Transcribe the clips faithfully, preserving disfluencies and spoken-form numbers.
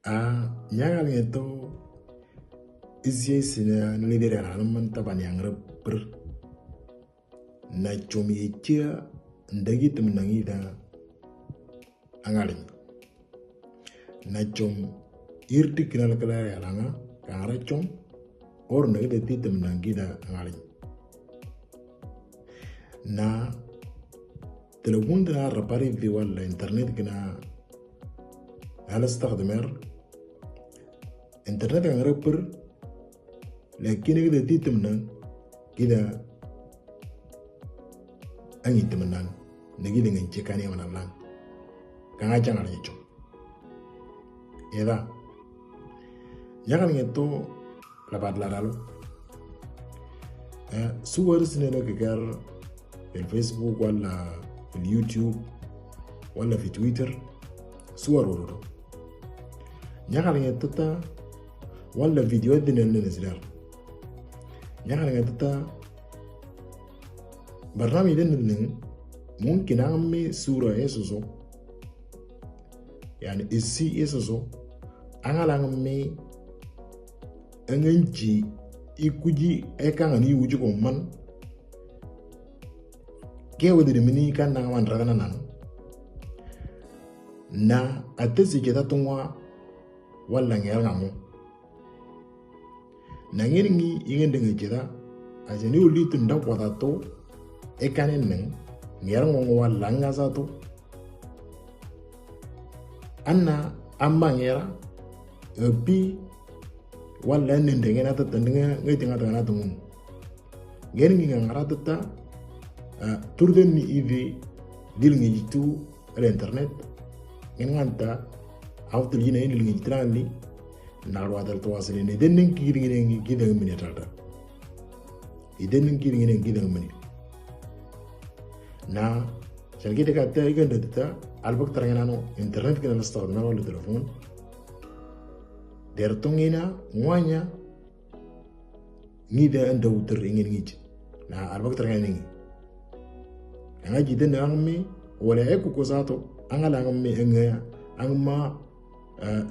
A, nyaŋal ŋɛ to, isi isi na nili dere alam man taban yaŋ rep per. Na com ye cia ndagi tem naŋ ida aŋaliŋ. Na com ir ti kinal kala yalaŋa ka ŋara com or ndagi de ti tem naŋ ida aŋaliŋ. Na telefon dina rapari di wala internet kina ala stakdmer. Internet ka ŋara per, lakin kida ti tem naŋ kida aŋi tem naŋ na kida ŋa ce kani wana laŋ ka ŋa jaŋal ŋa com. Eda nyaŋal ŋa to la bad la dalo. Suwar sine no ke gar fil Facebook wala fil YouTube wala fi Twitter, suwar wala do. Nyaŋal ŋa tata wala video dina ne ne zidar. Nyaŋal ŋa tata barnami den ne mumkin aŋ mi sura esoso. Yani isi esoso aŋal aŋ mi aŋ ŋa ci ikuji eka ŋa ni wuji ko man. Ke wadi de mini kan naŋ man ragana naŋ. Na atesi jeta tuŋwa wala ŋer ŋa mo. Na ŋer ŋi iŋen de ŋa jeta. Asani uli tun da kwata to. Eka ne naŋ ŋer ŋo ŋo wala ŋa sa to. Anna amma ŋera. Epi wala ne de ŋena tata ŋa ŋa tinga tata na tungun. Ŋer ŋi ŋa ŋara tata. Turden ni ivi dil ŋa jitu ala internet. Ŋen ŋanta awtul jina ini dil ŋa jitrani. Na alwata altawasil ini den nin kiri ŋi ŋi gida ŋa mini tata. Iden nin kiri ŋi ŋi gida ŋa mini. Na shalkite ka ta iganda ta albak tarangana no internet kina nastawad na wala telefon. Der tongina ŋwanya ŋi de anda utar ingen ŋi. Na albak tarangana ŋi. Anga jiden aŋ mi wala eku ko sato aŋal aŋ mi anga aŋ ma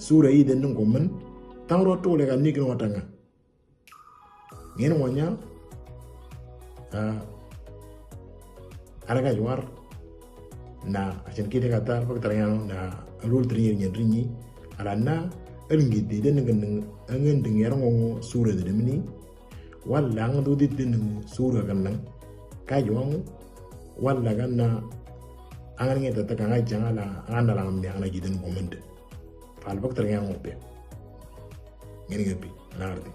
sura iden nin ko man. Tangro to le ka nikino watanga. Ŋen ŋwanya. Ala ka juwar. Na ashan kite ka tar pak tarayano na alul tringi nyen ringi. Ala na alngi de den ngan ngan de ŋer ŋo sura de mini. Wala aŋ do de den sura kan naŋ ka juwangu. Wala kan na aŋ ŋa tata ka ŋa jangala aŋ na la ŋa mi aŋ na jiden comment. Fal pak tarayano pe. Ŋen ŋa pi na arti.